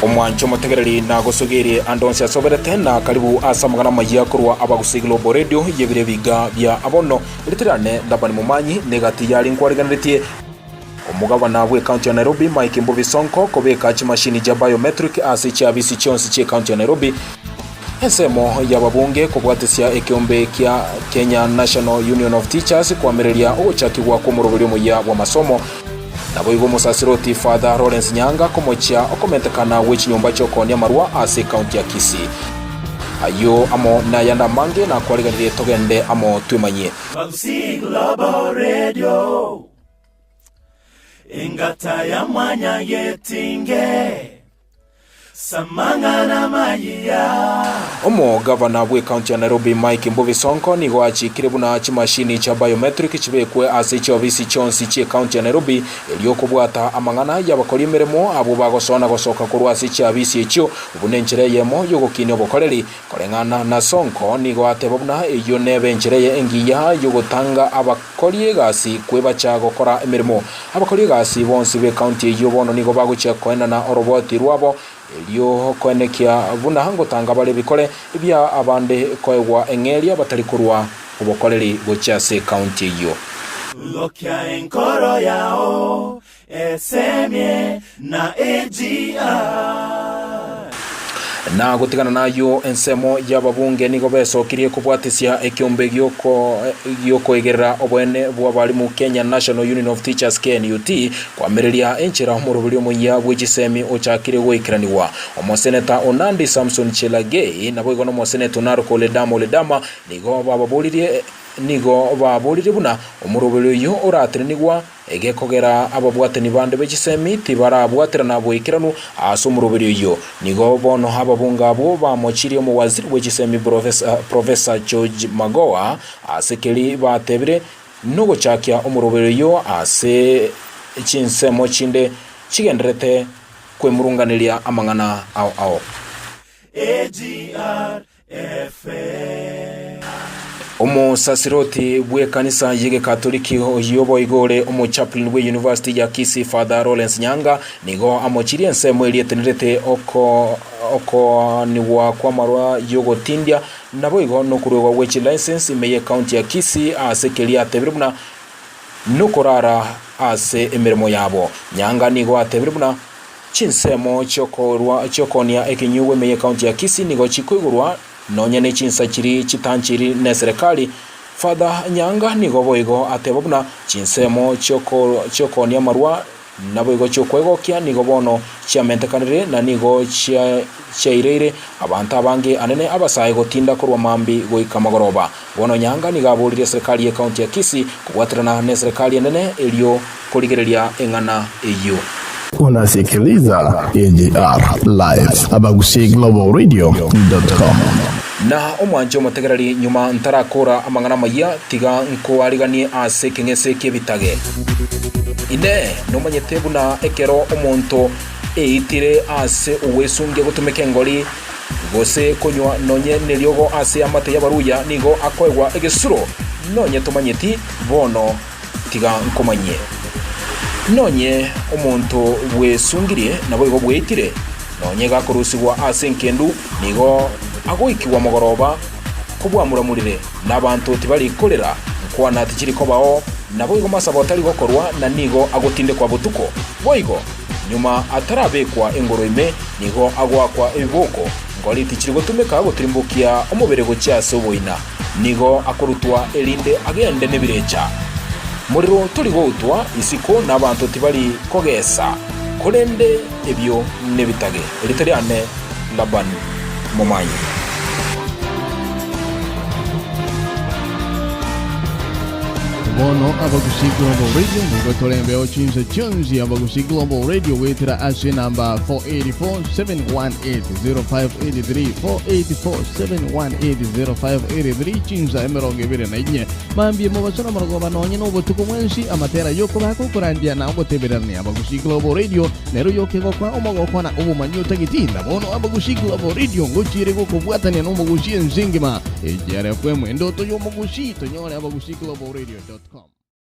Omwanche omotegereri nagosogerie ande onsi asoberete na karibu ase amang'ana amayia korwa Abagusii Global Radio y'ebiro ebiga bia abono. Erieta riane Labani Momanyi negati yare nkwarigeneretie Omogabana bw'ecounty ya Nairobi Mike Mbuvi Sonko kobeka chimashini chia biometric ase chiabisi chionsi chi'ecounty ya Nairobi. Ensemo y'ababunge kobwatesia ekeombe kia Kenya National Union of Teachers koamereria ogochakigwa kw'omoroberio omoyia bw'amasomo. Naboigo omosasiroti Father Lawrence Nyanga komochia okomentekana gwe chinyomba chi'okoonia amarwa ase ecounty ya Kisii. Ayio amo nayande amange nakwariganirie togende amo twemanyie. Magusii Global Radio, engata ya mwanyagetinge, Samang'ana mayia. Omogavana bw'ecounty ya Nairobi Mike Mbuvi Sonko nigo achikire buna chimashini chia biometric chibekwe ase chiofisi chionsi chi'ecounty ya Nairobi erio kobwata amang'ana y'abakori emeremo abwo bagosoa na gosoka korwa ase chiabisi echio buna enchera eyemo y'ogokinia obokoreri. Koreng'ana na Sonko nigo ateba buna eyio nebe enchera eye engiya y'ogotanga abakori egasi kwebacha gokora emeremo. Abakori egasi bonsi b'ecounty eyio bono nigo bagochia koenana oroboti rwabo erio koenekia buna ngotanga bare ebikore ebia abande koegwa eng'eria batari korwa obokoreri gochia ase ecounty eyio. Gokia enkoro yao Esemie na AGR. Na gotigana nayio, ensemo y'ababunge nigo besokirie kobwatisia ekiombe gi'okoegerera oboene bw'abalimu Kenya National Union of Teachers, KNUT, koamereria enchera omoroberi omoyia bwe chisemi ochakire goikeranigwa. Omoseneta o Nandi Samson Cherargei naboigo nomoseneta o Narok Oledama Oledama nigo bababoririe nigo baboririe buna omoroberi oyio oratenenigwa Egekogera ababwatani bande be chisemi tibarabwaterana boikeranu ase omoroberi oyio. Nigo bono ababunge abwo bamochirie omowaziri bwe chisemi Professor George Magoha ase keri batebire nogochakia omoroberi oyio ase chinsemo chinde chigendererete kwemurunganeria amang'ana ao ao. AGR FM. Omosasiroti bw'ekanisa y'Egekatoliki oyio boigo ore omochaplain bw'eyunivasiti ya Kisii Father Lawrence Nyanga nigo amochirie ensemo eria etenerete okoanigwa kw'amarwa y'ogotindia naboigo nokoruegwa gwe chilicense ime y'ecounty ya Kisii ase keria atebire buna nokorara ase emeremo yabo. Nyanga nigo atebire buna Chinsemo chi'okoonia ekenyugwa ime y'ecounty ya Kisii nigo chikoigorwa nonya ne chinsa chiria chitanchiri neserekari. Father Nyanga nigo boigo ateba buna chinsemo chi'okoonia amarwa naboigo chi'okwegokia nigo bono chiamentekanire na nigo chiaireire abanto abange anene abasae gotinda korwa mambi goika magoroba. Bono Nyanga nigo aboririe eserekari y'ecounty ya Kisii kobwaterana neserekari enene erio korigereria eng'ana eyio. Unasikiliza AGR Live Abagusii Global Radio dot com. Na omwanche omotegereri nyuma ntarakora amang'ana amayia, tiga nkoariganie ase ekeng'ese ki'ebitage. Inee! Nomanyete buna ekero omonto eitire ase ogwesungia gotumeka engori, gose konywa nonye neriogo ase amate y'abaruya, nigo akoegwa egesuro? Nonye tomanyeti, bono Tiga nkomanyie. Nonye omonto bwesungirie naboigo bweitire, nonye gakorusigwa ase enkendu, nigo agoikigwa mogoroba kobwamuramurire, na abanto tibari korera, nkwana tichiri kobao, naboigo masabo tari gokorwa, na nigo agotindekwa botuko. Boigo, nyuma atarabekwa engoro ime, nigo agoakwa ebiboko, ngori tichiri gotumeka gotirimbokia omobere gochia ase oboina. Nigo akorutwa erinde agende nebirecha. Morero tori goutwa isiko na abanto tibari kogesa, korende ebio nebitage. Erieta riane Labani momanyi. Bono Abagusii Global Radio nigo tore embeo chinsa chionsi Abagusii Global Radio goetera ase enamba 484 718 0583 484-718-0583 chinsa 24 mambia mobaso na morogoba nonye nobotuko bwensi amatera yokobaka okorandia na ogotebererania Abagusii Global Radio nero yokegokwa omogoko na obomanyi otageti na bono Abagusii Global Radio ngochiire gokobwatania na omogusi ense engima AGRFM endoto y'omogusi tonyore abagusiiglobalradio.com.